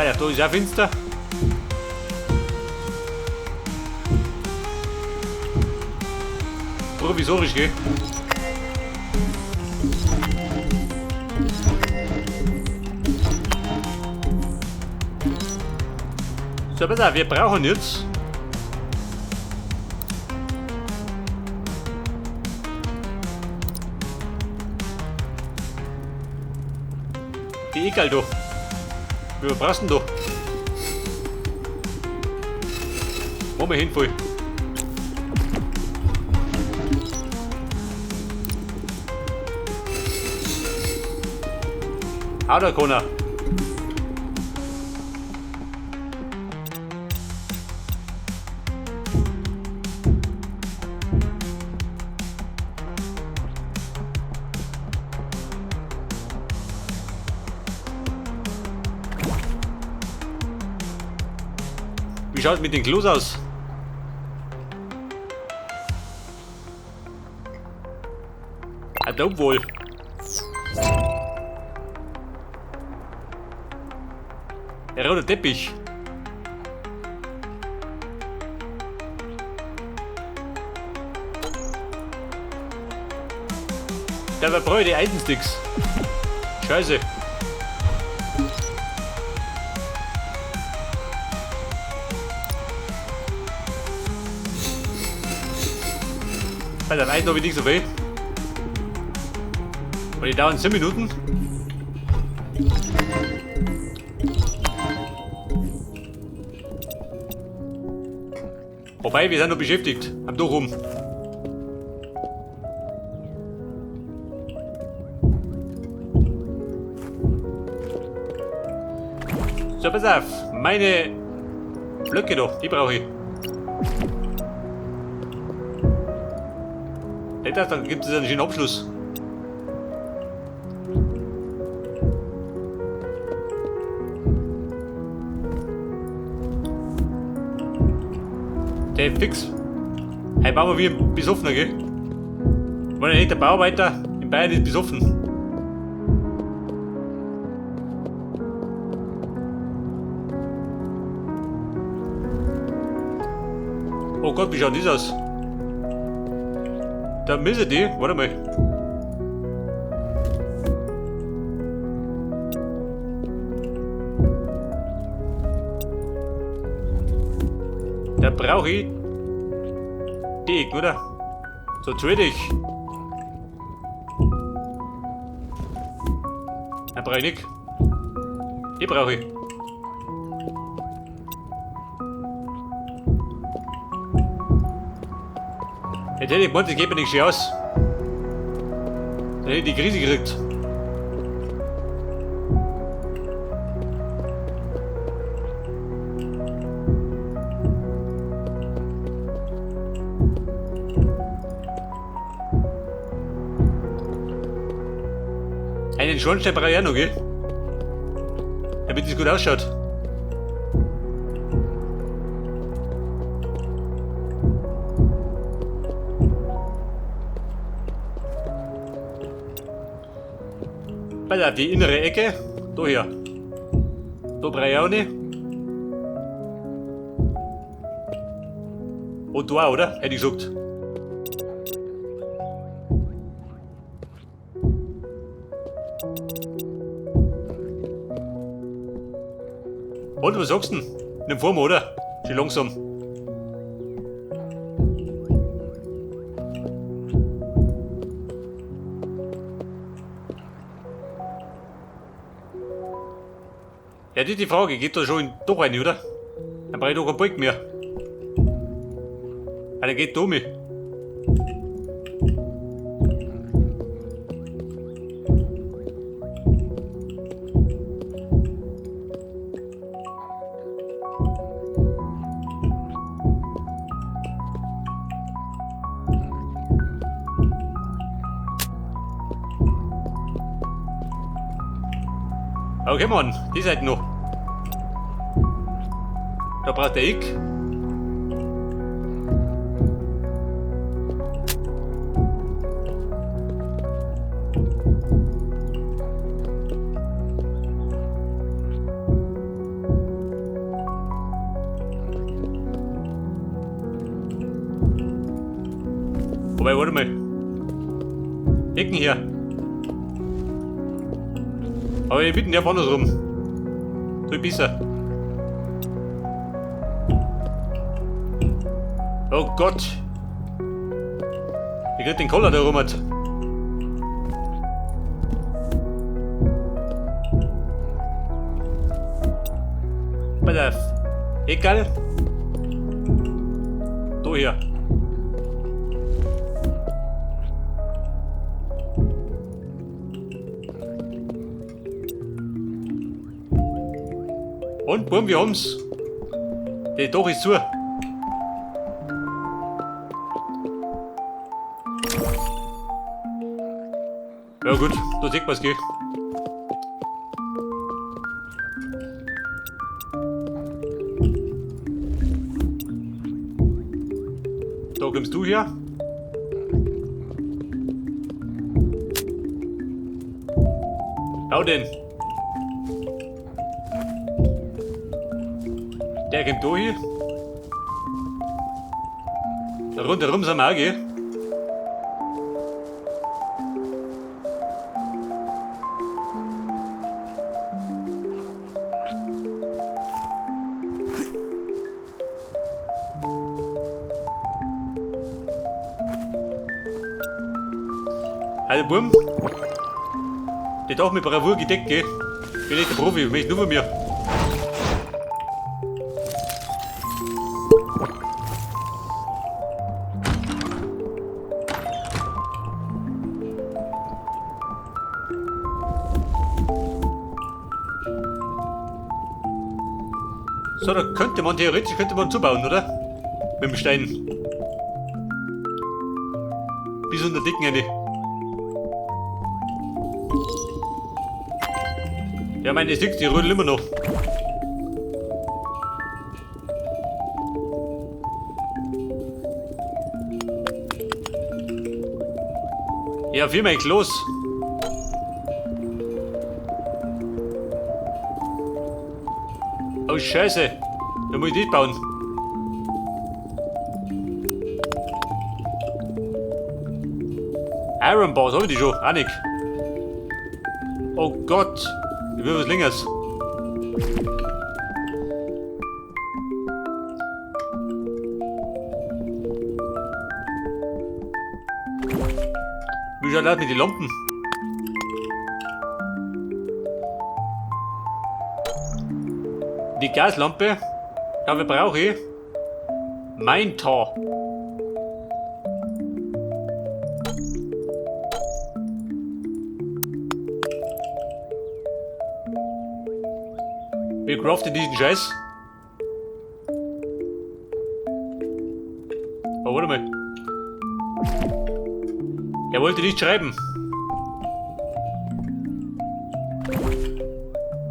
Bei der da ist auch finster. Provisorisch, gell? So, pass auf, wir brauchen jetzt die Egal da. Wie viel brauchst du denn da? Wo wir hinfallen. Hau da, Connor. Wie schaut es mit den Klos aus? Ah, da wohl. Der rote Teppich. Dabei brauche ich die Eisensticks. Scheiße. Bei der Eisen habe ich nicht so viel. Und die dauern 10 Minuten. Wobei, wir sind noch beschäftigt. Am Doch rum. So, pass auf. Meine Blöcke da, die brauche ich. Nicht, dann gibt es einen schönen Abschluss. Der fix. Hey, bauen wir wie ein Besoffener, gell? Wollen ja nicht der Bauarbeiter in Bayern ist besoffen. Oh Gott, wie schaut das aus? Da müssen die, warte mal. Da brauche ich die, oder? So, trade ich. Dann brauche ich nicht. Die brauche ich. Jetzt hätte ich gemeint, das geht mir nicht schön aus. Dann hätte ich die Krise gekriegt. Einen Schornstein brauche ich auch noch, gell? Damit es gut ausschaut. Pass auf, die innere Ecke. Da hier. Da brauche ich auch nicht. Und da auch, oder? Hätte ich gesagt. Und was sagst du denn? Nimm vor, oder? Schon langsam. Ja, die Frage, geht da schon doch rein, oder? Dann brauche ich doch keinen Balk mehr. Ah, der geht da mit. Okay, Mann, die Seite noch. Da braucht der ich. Wobei, warte mal. Ecken hier. Aber wir bitten ja andersrum. So besser. Oh Gott. Ich krieg den Koller da rum. Hat. Pass auf. Egal. Da hier. Und bumm, wir haben's. Der Dach ist zu. Ja gut, da sieht man's, gell. Da kommst du her. Bau den. Der kommt da hier. Da rundherum sind wir auch, gell? Also Bumm. Der hat auch mit Bravour gedeckt, gell? Bin nicht der Profi, ich möchte nur von mir. So, da könnte man theoretisch zubauen, oder? Mit dem Stein. Bis unter Dicken eine. Ja, meine Sticks, die rödeln immer noch. Ja, viel mehr los. Oh Scheiße, da muss ich nicht bauen. Iron Bars, hab ich die schon? Auch nicht. Oh Gott, ich will was Längeres. Wie schaut das mit den Lampen? Die Gaslampe, dafür brauche ich mein Tor. Wir craften diesen Scheiß. Oh, warte mal. Er wollte nicht schreiben.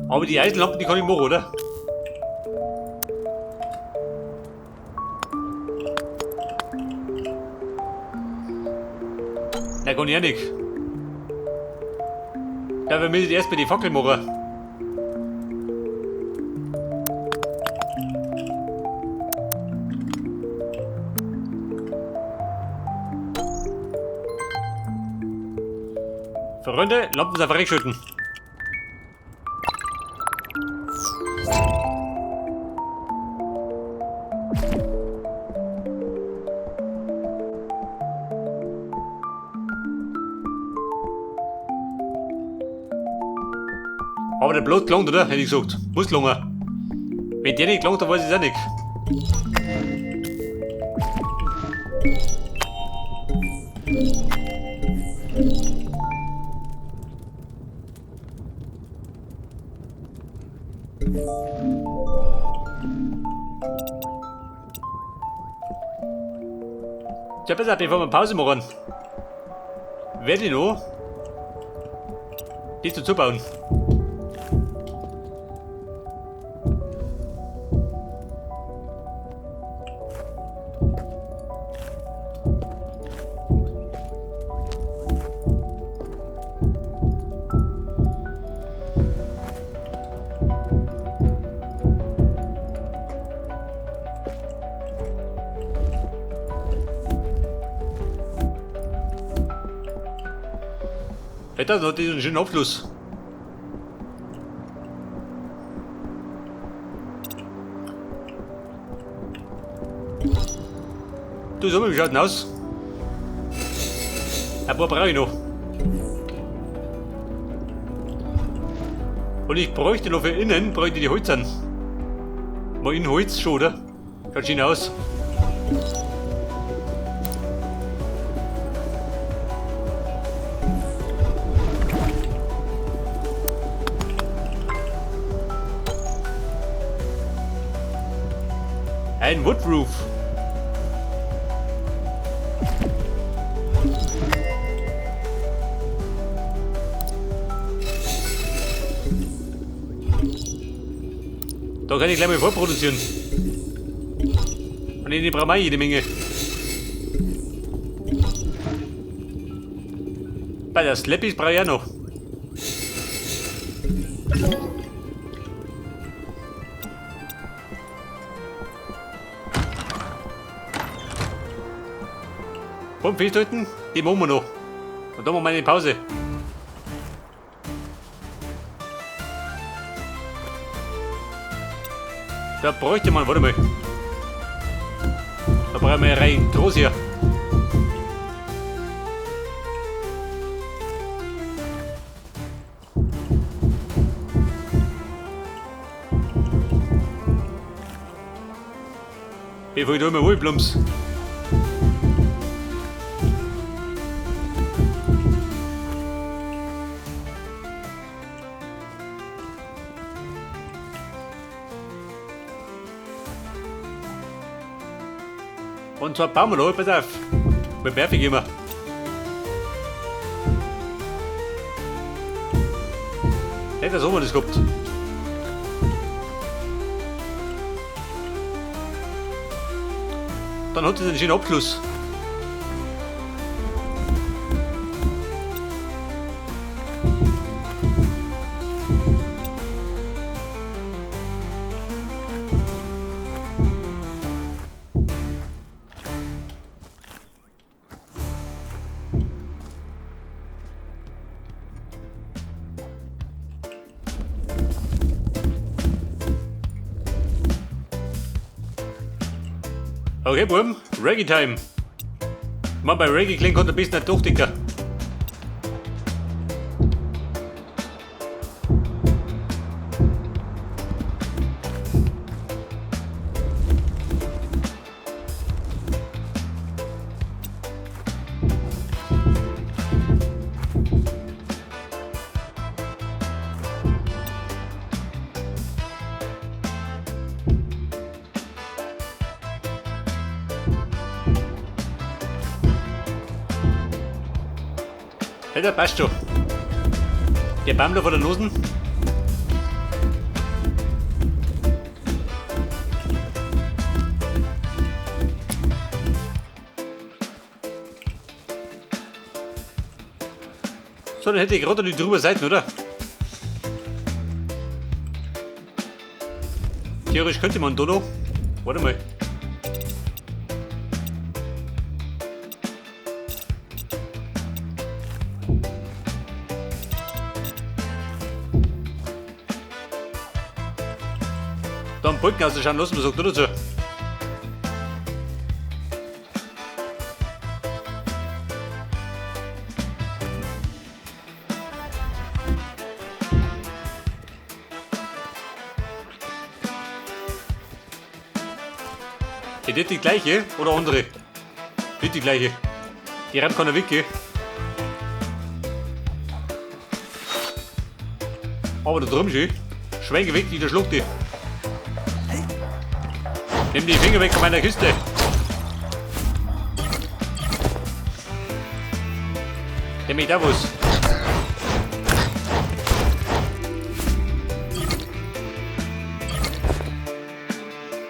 Aber die Eisenlampen, die kann ich machen, oder? Na, kann ich auch nicht. Ja, wir müssen erst mal die Fackel machen. Freunde, Lampen sind freigeschalten. Aber der Blut gelangt, oder? Hätte ich gesagt. Muss gelangen. Wenn der nicht gelangt, dann weiß ich es auch nicht. Tja, besser, bevor wir Pause machen, werde ich noch das dazu bauen. Hätte das noch einen schönen Abschluss. Du, so, wie schaut denn aus? Ein paar brauche ich noch. Und ich bräuchte noch für innen, bräuchte die Holzern. Mal in Holz schon, oder? Schaut schön aus. Ein Woodroof. Da kann ich gleich mal vorproduzieren. Und in die brauchen wir jede Menge. Bei der Slappys brauche ich auch noch. Komm, festhalten, die machen wir noch. Und dann machen wir eine Pause. Da bräuchte man, warte mal. Da brauchen wir rein groß hier. Bevor ich da immer wohlplumps. Und zwar bauen wir noch, pass auf. Wir werfen immer. Nicht, dass wir das gehabt. Dann hat es einen schönen Abschluss. Okay, Buben, Reggae Time. Man, bei Reggae klingt ein bisschen ein Duchtiger. Ja, der passt schon. Der Baum da vor der Nosen. So, dann hätte ich gerade die drüber Seiten, oder? Theoretisch könnte man da noch. Warte mal. Da einen Balken auszuschauen lassen, was sagt er dazu? Ist das die gleiche oder andere? Nicht die gleiche. Die reimt keiner weg, gell? Aber da drüben schön. Schwenke weg, die da schluckt die. Nimm die Finger weg von meiner Kiste. Nimm mich da was.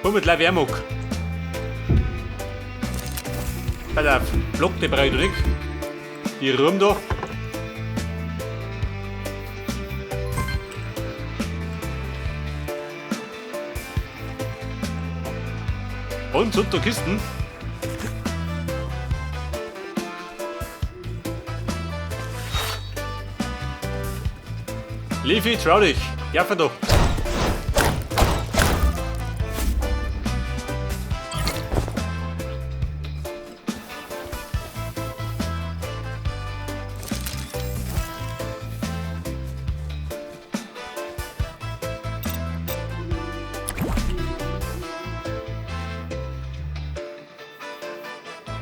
Hol mit gleich Wärmung. Pass auf, Block die brauche ich nicht. Die Rum da. Und zu der Kisten. Levi, trau dich. Jaffa doch.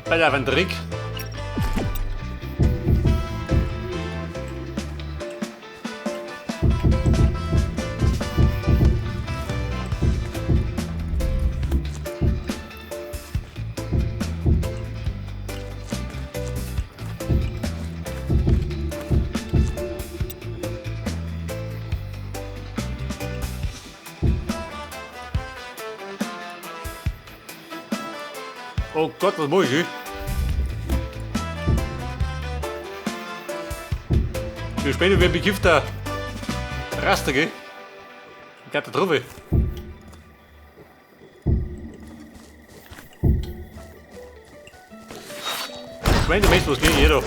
Bei der Trick. Oh Gott, was mach ich? Wir spielen wie ein bekiffter Raster, gell? Katastrophe. Schwein, du weißt, was geht hier doch.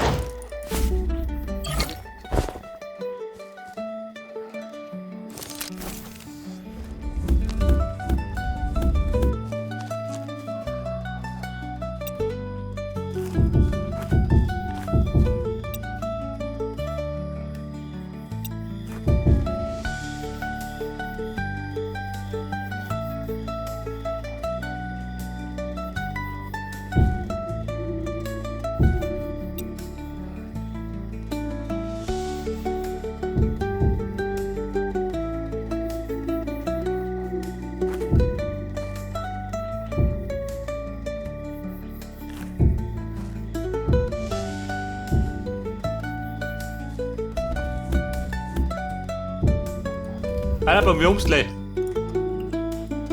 Einer beim Jungsle.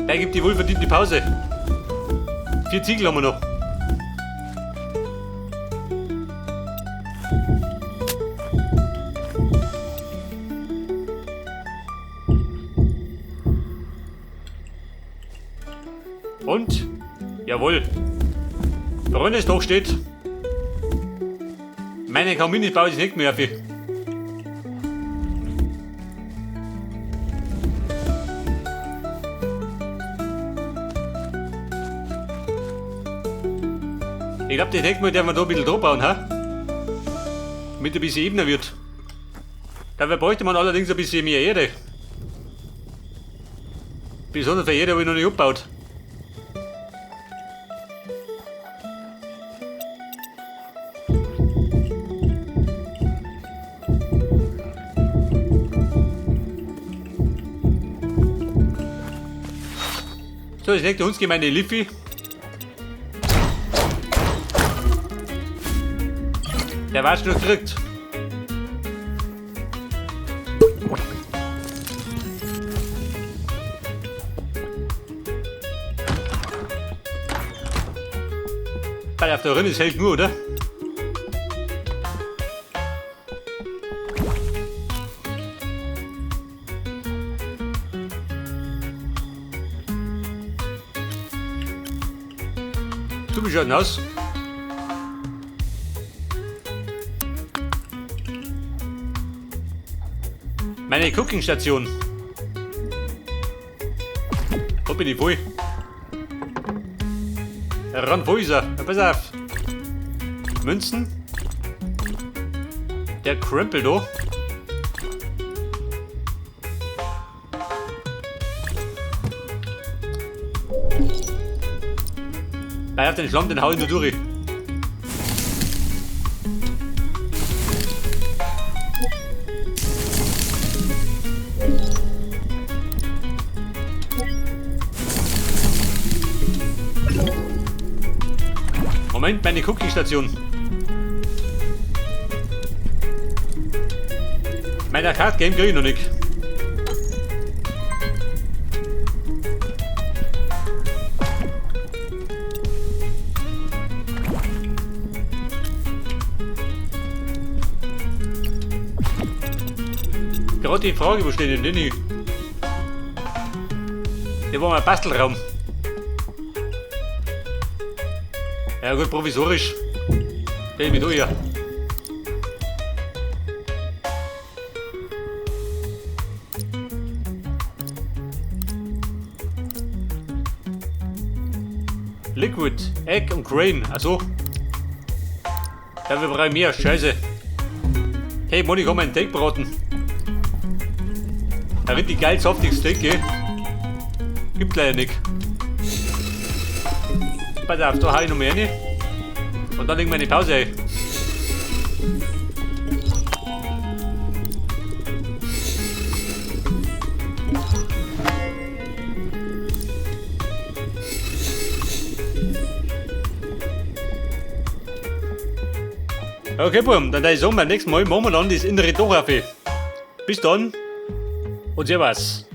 Der gibt die wohlverdiente Pause. 4 Ziegel haben wir noch. Und? Jawohl. Der Rönne ist doch steht. Meine Kamin baue ich nicht mehr viel. Ich glaub, die Heckmüll werden wir da ein bisschen drauf bauen, ha? Damit ein bisschen ebener wird. Dabei bräuchte man allerdings ein bisschen mehr Erde. Besonders für Erde habe ich noch nicht abgebaut. So, das nächste Hundsgemeinde Liffy. Der war schon gekriegt. Weil auf der Rinne ist hell nur, oder? Du bist ja aus. Meine Cooking-Station. Wo bin ich voll? Ran, wo ist er? Ja, pass auf. Münzen. Der Krempel da. Nein, auf den Schlamm, den hau ich nur durch. Moment, meine Cooking-Station. Mein Arcade-Game krieg ich noch nicht. Gerade die Frage, wo steht denn die? Der war mein Bastelraum. Ja gut, provisorisch. Stell ich mich da hier. Liquid, Egg und Grain. Also. Ja, wir brauchen mehr. Scheiße. Hey, Mann, ich kann meinen Steak braten. Ein richtig geil saftiges Steak, gell? Gibt leider nicht. Pass auf, da hau ich noch mehr rein. Und dann legen wir eine Pause ein. Okay, Buam, dann da ich sagen, beim nächsten Mal machen wir dann das innere Dach auf. Bis dann und servus.